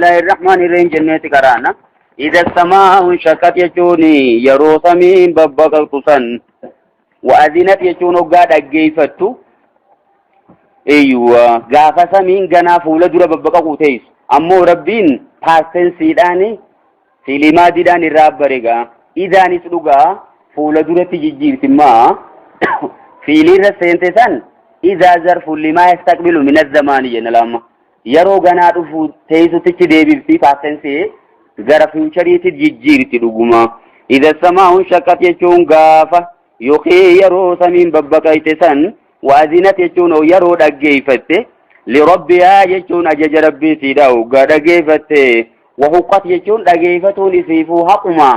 Bismillaahi rahmaani rahiim jenneeti qaraana. Idha samaa'u shaqqat jechuun yeroo samiin babbaqaqxu san wa'azinat jechuun hoggaa dhaggeeffattu eeyyuwa gaafa samiin ganaa fuula dura babbaqaquu teessu ammoo rabbiin paastensiidhaan fiilimaadiidhaan irraa abbaregaa idaanis dhugaa fuula duratti jijjiirti maa fiiliirra seente san idaa zarfu limaa yastaqbilu min azzamaani jenna laamma yeroo ganaa dhufu teessutichi deebifti paastensii gara fiichariitti jijjiirti dhuguma. Idha samaa'uun shaqqat jechuun gaafa yookiin yeroo samiin babbaqayte san waazinat jechuun yeroo dhaggeeffatte lirabbihaa jechuun ajaja rabbiitiidha hoggaa dhaggeeffatte wahuqqat jechuun dhaggeeffatuun isiifuu haquma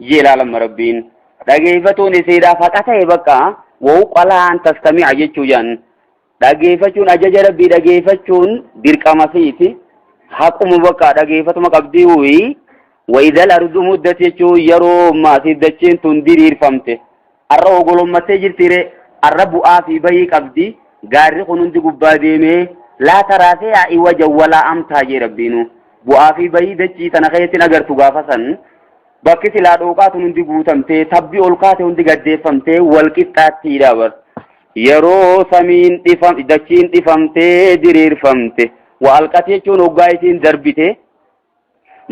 jee ilaalamma rabbiin dhaggeeffatuun isiidhaaf haqa ta'e bakka wahuqqa lahaa an tastami'a jechuu jedhan Dhageeffachuun ajaja Rabbii dhageeffachuun dirqama siiti. Haquma bakka dhageeffatuma qabdii huyi. Wayidal ardu muddat jechuun yeroo maasiif dachiin tun diriirfamte. Arra ogolommattee jirti ree. Arra bu'aa fi bayii qabdi. Gaarri kun hundi gubbaa deemee laa taraasee iwaja walaa amtaa jee Rabbiinu. Bu'aa fi bayii dachii tana keessatti agartu gaafa san. Bakki silaa dhooqaa tun hundi guutamtee tabbi ol kaate hundi gaddeeffamtee wal qixxaattiidha bar. Yeroo samiin dhifam dachiin dhifamtee diriirfamte wa alqat jechuun hoggaa isiin darbite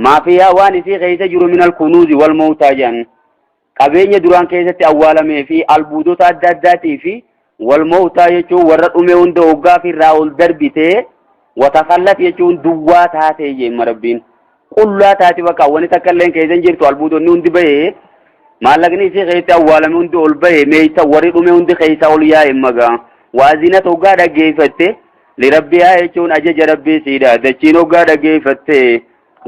maafiyaa waan isii keessa jiru minal kunuuzi wal mawtaa jedhan qabeenya duraan keessatti awwaalamee fi albuudota adda addaatii fi wal mawtaa jechuun warra dhume hunda hoggaa fi irraa ol darbite watakallat jechuun duwwaa taatee jeemma rabbiin qullaa taati bakka wani takka illeen keessa hin jirtu albuudonni hundi bahee maallaqni isii keessatti awwaalame hundi ol bahee meeysa warri dhume hundi keessa ol yaa'e magaa waazinat hoggaa dhaggeeffatte lirabbihaa jechuun ajaja rabbii siidha dachiin hoggaa dhaggeeffatte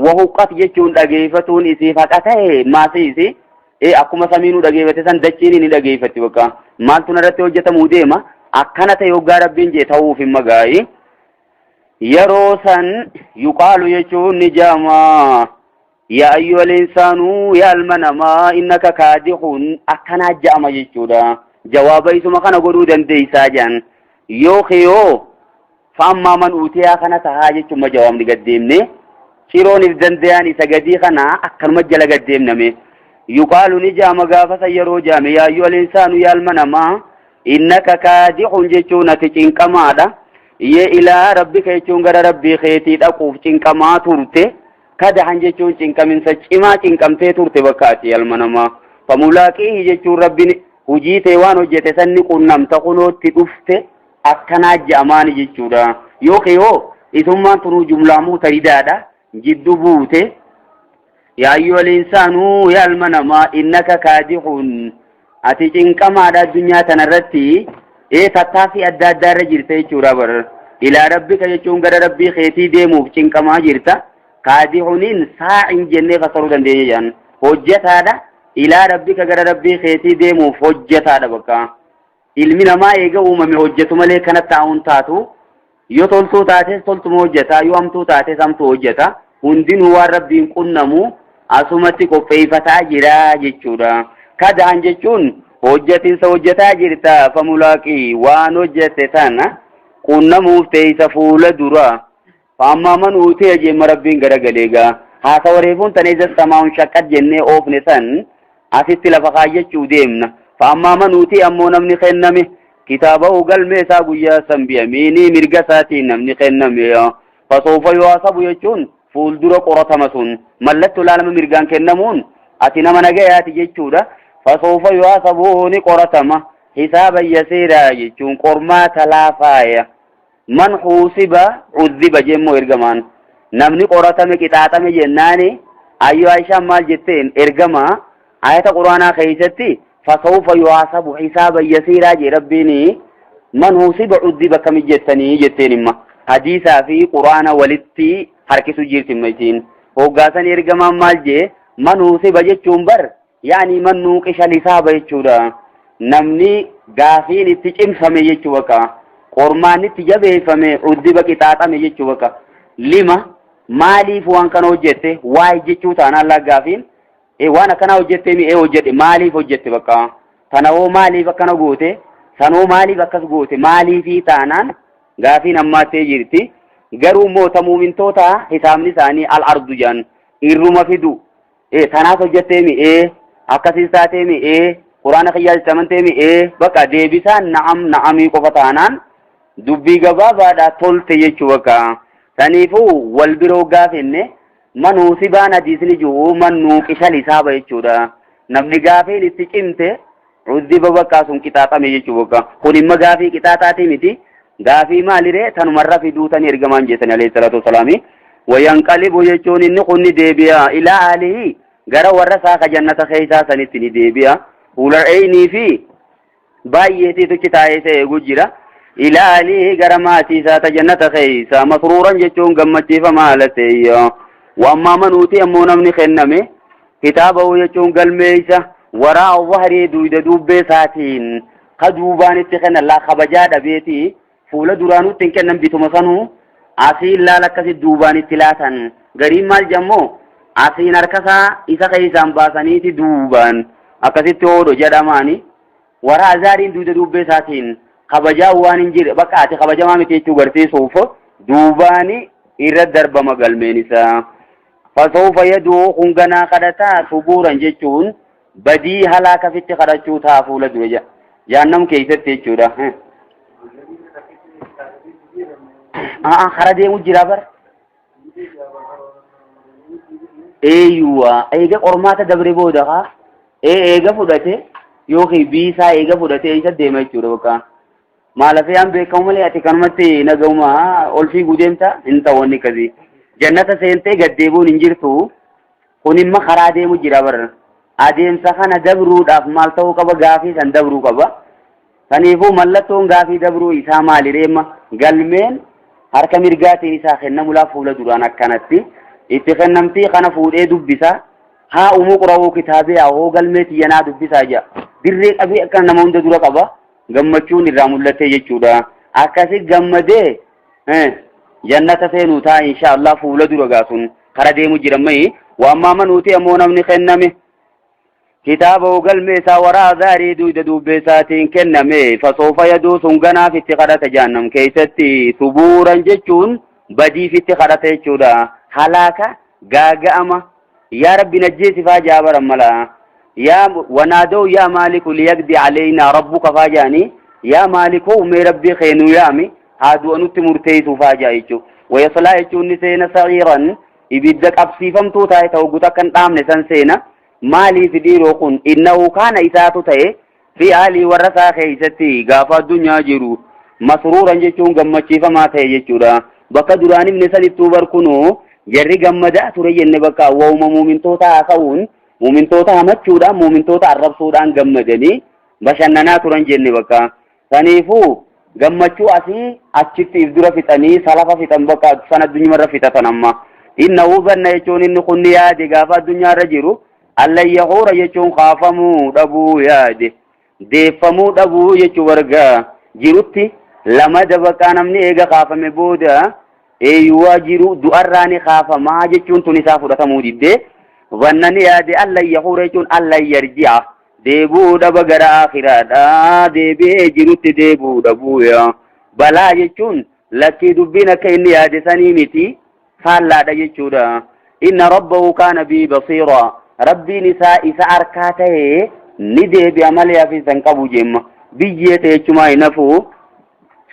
wahuqqat jechuun dhageeffatuun isiif haqa ta'e maasii isii ee akkuma samiinuu dhageeffatte san dachiin ni dhageeffatti bakka maaltu narratti hojjetamuu deema akkana ta'e hoggaa rabbiin jee ta'uuf hin magaayi. Yeroo san yuqaalu jechuun ni jaama. Yaa ayyuhal insaanuu yaa ilma namaa innaka kaadihun akkanaa ja'ama jechuudha. Jawaaba isuma kana godhuu dandeessaa jedhan. Yoo kiyoo fa'ammaa man uutiyaa kana tahaa jechuun jawaabni gad deemne. Ciroonif danda'an isa gadii kana akkanuma jala gad deemname. Yuqaalu ni jaama gaafa san yeroo jaame yaa ayyuhal insaanu yaa ilma namaa Innaka kaadihun jechuun ati cinqamaadha. Iyyee ilaa rabbika jechuun gara rabbii keetii dhaquuf cinqamaa turte. Kadahan jechuun cinqaminsa cimaa cinqamtee turte bakka ati ilma namaa. Famulaaqiihi jechuun rabbiin hojii tee waan hojjete san ni qunnamta kunootti dhufte akkanaa je'amaani jechuudha. Yookiin hoo isummaan tunuu jumlaa muutaridaadha jiddu buute. Yaa ayyuhal insaanuu yaa ilma namaa innaka kaadihun ati cinqamaadha addunyaa tanarratti ee tattaaffii adda addaa irra jirta jechuudha bar ilaa rabbika jechuun gara rabbii keetii deemuuf cinqamaa jirta kaadihuniin saa'in jennee fassaruu dandeenya jedhan hojjetaadha ilaa rabbika gara rabbii keetii deemuuf hojjetaadha bakka Ilmi namaa eega uumame hojjetu malee kana taa'uun taatu. Yoo toltuu taates toltuma hojjeta, yoo hamtuu taates hamtuu hojjeta. Hundinuu waan Rabbiin qunnamu asumatti qopheeffataa jira jechuudha. Kadaan jechuun hojjetinsa hojjetaa jirta famulaaqii waan hojjette tana qunnamuuf teessa fuula dura. Faammaa man uutiya jeemma Rabbiin garagalee gaa. Haasawa reefuun tana iza samaa'un shaqqat jennee oofne san asitti lafa kaayyachuu deemna. Faammaa man uutiya ammoo namni kenname kitaabahu galmee isaa guyyaa san biyamiinii mirga isaatiin namni kenname. Fasawfa yuhaasabu jechuun fuuldura qoratama sun mallattoo laalama mirgaan kennamuun ati nama nagayaati jechuudha. Fasawfa yuhaasabu ni qoratama hisaaban yasiiraa jechuun qormaata laafaaya. Man huusiba cudhiba jemmoo ergamaan. Namni qoratame qixaaxame jennaani ayyo Aishaan maal jetteen ergamaa ayata quraanaa keessatti fasawfa yuhaasabu hisaaban yasiiraa jee rabbiini man huusiba cudhiba akkami jettanii jetteen imma hadiisaa fi quraana walitti harkisu jirti imma isiin hoggaasan ergamaan maal jee man huusiba jechuun bar yaani man nuuqisha lisaaba jechuudha. Namni gaafiin itti cimfame jechuu bakka qormaanni itti jabeeffame uddiba qixaaxame jechuu bakka lima maaliif waan kana hojjette waa'ee jechuu taanaan laa gaafiin waan akkanaa hojjette mi ee hojjedhe maaliif hojjette bakka tana hoo maaliif akkana goote sanoo maaliif akkas goote maaliifii taanaan gaafiin hammaattee jirti. Garuu immoo ta muumintootaa hisaabni isaanii al ardu jedhan irruma fidu. Ee tanaas hojjetteemi ee akkasiis taateemi ee quraana kiyyaa itti amanteemi ee bakka deebisaan na'am na'amii qofa taanaan dubbii gabaabaadha tolte jechuu bakka. Saniifuu wal biroo gaafenne manuu sibaan hadiisni jiru man nuuqishal hisaaba jechuudha. Namni gaafiin itti cimte Cuddiba bakkaa sun qixaaxame jechuu bakka. Kun imma gaafii qixaaxaatii miti. Gaafii maaliree tanumarra fiduu tani ergamaan jeessani alayhi salaatu wasalaami. Wayanqalibu jechuun inni kun ni deebi'a ilaa ahlihi gara warra isaa ka jannata keessaa sanitti ni deebi'a. Hular'eynii fi baay'eetiitu achi taa'ee isa eegu jira. Ilaa ahlihi gara maatii isaa ta jannata keessa masruuran jechuun gammachiifamaa haala ta'e. Waammaa manuuti ammoo namni kenname Kitaabahu jechuun galmee isa waraa zahrii duyda duubbee isaatiin ka duubaan itti kennan laa kabajaa dhabeeti fuula duraanuutti hin kennan bituma sanuu asiin laala akkasi duubaan itti laatan gariin maal jammoo asiin harkasaa isa keessaan baasaniiti duubaan akkasitti hoodho jedhamaani waraa zaariin duyda duubbee isaatiin kabajaa waan hin jirre bakka ati kabajamaa miti jechuu garsiisuuf duubaani irra darbama galmeen isaa. Fasawfa yad'uu kun ganaa kadhataa subuuran jechuun badii halaaka fitti kadhachuu ta'a fuula dura jedha. Jahannam keessatti jechuudha. Aa kara deemu jira bar. Eeyyuwa eega qormaata dabre booda kaa ee eega fudhate yookiin biisaa eega fudhate isa deema jechuudha bakka. Maalafiyaan beekamu malee ati kanumatti nagahuma ol fiiguu deemta hin ta'u wanni akkasii. Jannata seentee gad deebi'uun hin jirtu. Kun imma karaa deemu jira bar. Adeemsa kana dabruudhaaf maal ta'uu qaba gaafii san dabruu qaba. Saniifuu mallattoon gaafii dabruu isaa maali reemma galmeen harka mirgaatiin isaa kennamulaa fuula duraan akkanatti itti kennamtii kana fuudhee dubbisa. Haa umuu qura'uu kitaabee hoo galmee tiyyanaa dubbisaa jedha. Dirree qabee akka nama hunda dura qaba. Gammachuun irraa mul'attee jechuudha. Akkasi gammadee jannata seenuu ta'a insha Allah fuula dura gaasun kara deemu jira mayi waan maama nuti ammoo namni kenname kitaaba galmee isaa waraa zaarii duyda duubbee isaatiin kenname fasoofa yaduu sun ganaaf itti kadhata jahannam keessatti subuuran jechuun badiif itti kadhata jechuudha halaaka gaaga'ama yaa rabbi najjeesi faa jaa baran mala yaa wanaadoo yaa maaliku liyaqdi aleynaa rabbuka faa jaanii yaa maalikoo mee rabbii kee nu yaami haa du'a nutti murteessuu faa jaa jechuu wayaslaa jechuun ni seena sa'iiran ibidda qabsiifamtuu taa'e ta'u guta kan dhaamne san seena maaliif dhiiroo kun innahu kaana isaatu ta'e fi ahlii warra isaa keessatti gaafa addunyaa jiru masruuran jechuun gammachiifamaa ta'e jechuudha. Bakka duraan himne sanittuu bar kunoo jarri gammadaa ture jenne bakka waa'uma muumintoota haasa'uun muumintoota hamachuudhaan muumintoota arrabsuudhaan gammadanii bashannanaa turan jenne bakka. Saniifuu gammachuu asii achitti if dura fixanii salafa fixan bakka san addunyamarra fixatan amma. Innahu zanna jechuun inni kun ni yaade gaafa addunyaarra jiru Allan yahuura jechuun kaafamuu dhabuu yaade. Deeffamuu dhabuu jechuu barga jirutti lama dabaqaa namni eega kaafame booda eeyyuwaa jiru du'arraa ni kaafamaa jechuun tun isaa fudhatamuu diddee. Zanna ni yaade allan yahuura jechuun allan yarji'a. Deebi'uu dhaba gara aakhiraadha. Deebi'ee jirutti deebi'uu dhabuu yaa. Balaa jechuun lakkii dubbiin akka inni yaade sanii miti. Faallaadha jechuudha. Inna rabbahu kaana bii basiira. Rabbiin isaa isa arkaa ta'e ni deebi'a malee hafiisa hin qabu jemma. Biyyee ta'e jechumaa hin hafu.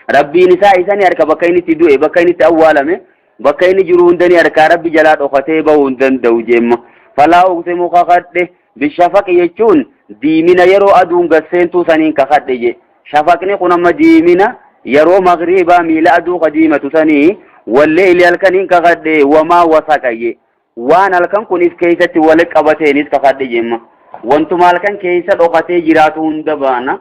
Rabbiin isaa isa ni arka bakka inni itti du'e, bakka inni itti awwaalame, bakka inni jiru hunda ni arkaa Rabbi jalaa dhokatee bahuu hin danda'u jemma. Falaa uqsimu kakadhe bishafaqi jechuun diimina yeroo aduun gad seentuu saniin kakadhe je. Shafaqni kun amma diimina yeroo magriibaa miila aduu ka diimatu sanii walleeyli halkaniin kakadhe wamaa wasaqa je. Waan halkan kun if keessatti wali qabateenis kakadhe jemma. Wantuma halkan keessa dhokatee jiraatu hunda baana.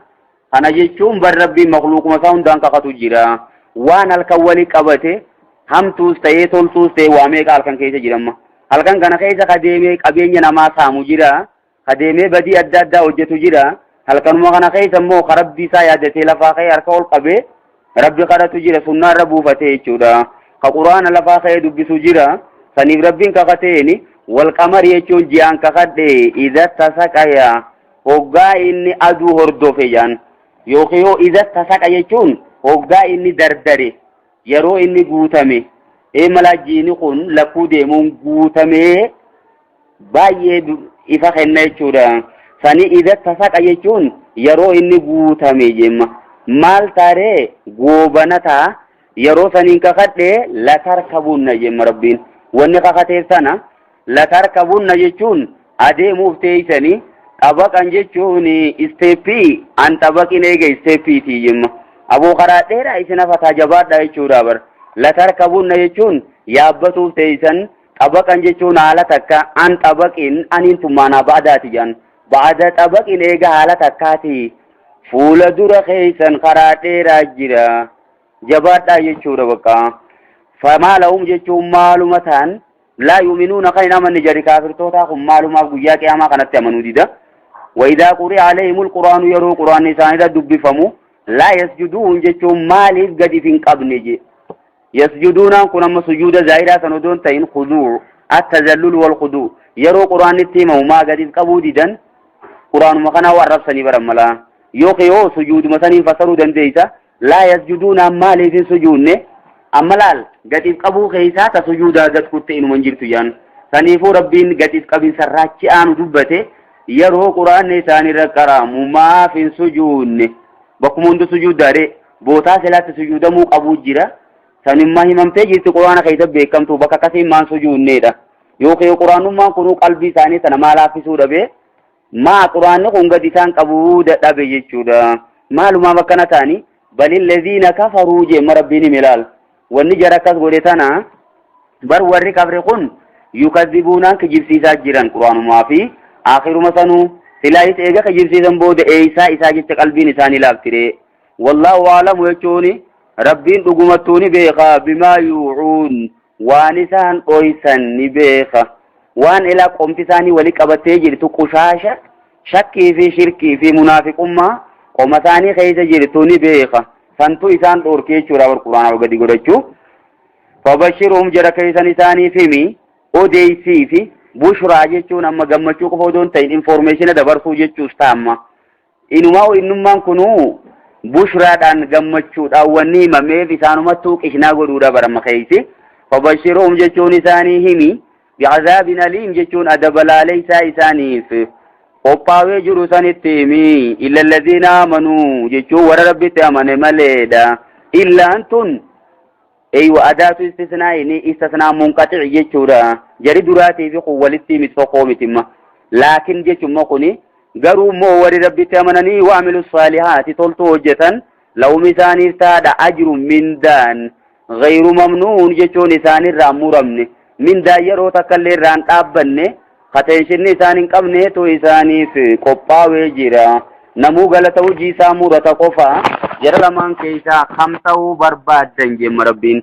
Kana jechuun bar Rabbiin makluuquma isaa hundaan kakatu jira. Waan halkan wali qabate hamtuus ta'ee toltuus ta'ee waa meeqa halkan keessa jira amma. Halkan kana keessa ka deemee qabeenya namaa saamu jira. Ka deemee badii adda addaa hojjetu jira. Halkanuma kana keessa immoo ka Rabbii isaa yaadatee lafaa ka'ee harka ol qabee Rabbi kadhatu jira sunnaa irra buufatee jechuudha. Ka Qur'aana lafaa ka'ee dubbisu jira. Saniif Rabbiin kakateeni wal qamari jechuun ji'aan kakadhe idha tasaqaya hoggaa inni aduu hordofe jaan yookiin yoo idha tasaqa jechuun hoggaa inni dardare yeroo inni guutame. Ee malaa jiini kun lakkuu deemuun guutamee baay'ee ifa kenna jechuudha. Sani idha tasaqa jechuun yeroo inni guutame jemma. Maal taaree goobana ta'a yeroo saniin kakadhe latarkabunna jemma Rabbiin. Wanni kakateef sana latarkabunna jechuun adeemuuf teeysanii xabaqan jechuun isteeppii an xabaqin eega isteeppiitii jemma. Aboo karaa dheeraa isin hafataa jabaadhaa jechuudha bar. Latarkabunna jechuun yaabbatuuf teeysan Xabaqan jechuun haala takka an xabaqin aniin tun maanaa ba'daati jedhan. Ba'da xabaqin eega haala takkaati fuula dura keessan karaa dheeraa jira. Jabaadhaa jechuudha bakka. Famaa lahum jechuun maaluma ta'an laa yu'minuuna kan hin amanne jarri kaafirtootaa kun maalumaaf guyyaa qiyaamaa kanatti amanuu dida. Wayidaa quri'a alayhimul quraanu yeroo quraanni isaanirra dubbifamu laa yasjuduun jechuun maaliif gadi hin qabne je. Yasjuduunaan kun amma sujuuda zaahiraa san odoo hin ta'in khuduu attazallul wal khuduu yeroo quraanni itti himamu maa gadi qabuu didan quraanuma kanaa waan arrabsanii baran malaa yookiin yoo sujuuduma saniin fassaruu dandeessa laa yasjuduunaan maaliif hin sujuudne amma laal gadiif qabuu keessaa ta sujuudaa gad kutte inuma hin jirtu jaan saniifuu rabbiin gadiif qabinsa raachi aanu dubbate yeroo quraanni isaanirra qaraamu maaf hin sujuudne bakkuma hunda sujuuddaadhe Bootaa silaatti sujuudamuu qabuu jira. Sanimmaa himamtee jirti quraana keessa beekamtu bakka akkasiin maan sujuunneedha. Yookiin quraanummaan kunuu qalbii isaanii sana maa laaffisuu dhabee maa quraanni kun gadi isaan qabuu dadhabe jechuudha. Maalumaaf akkana ta'anii balilleziina kafaruu jeemma rabbiin hime laal. Wanni jara akkas godhe tana bar warri kafre kun yukazzibuunaan kijibsiisaa jiran quraanumaa fi akhiruma sanuu silaayis eega kijibsiisan booda eeysaa isaa jecha qalbiin isaanii laaftiree. Wallaahu aalamu jechuun Rabbiin dhugumattuu ni beeka bimaa yuucuun waan isaan dhoysan ni beeka. Waan ilaa qomti isaanii wali qabattee jirtu qushaasha shakkii fi shirkii fi munaafiqummaa qoma isaanii keessa jirtu ni beeka. Santu isaan dhoorke jechuudha war quraanaa gadi godhachuu. Fabashirhum jara keessan isaaniif himi odeessii fi bushraa jechuun amma gammachuu qofa odoo hin ta'in informeeshina dabarsuu jechuus ta'a. Inumaa innummaan kunuu bushraadhaan gammachuudhaan wanni himameef isaanumattuu qishnaa godhuudha baramma keeysi. Fabashiruhum jechuun isaanii himi bi'azaabin aliim jechuun adaba laaleysaa isaaniif qophaawee jiru sanitti himi illa allaziina amanuu jechuun warra rabbitti amane maleedha. Illaan tun Eywa adaatu istisnaa'i istisnaa munqaxi'i jechuudha. Jari duraatii fi kun walitti miti tokkoo miti imma. Laakin jechuun kuni garuu immoo warri rabbitti amananii waamilu saalihaati toltuu hojjetan lahum isaaniif taadha ajru mindaan ghayru mamnuun jechuun isaanirraa muramne mindaan yeroo takka illee irraa hin dhaabbanne kateenshinni isaan hin qabneetu isaaniif qophaawee jira. Namuu galata hojii isaa murata qofa jara lamaan keessaa kam ta'uu barbaaddan jemma rabbiin.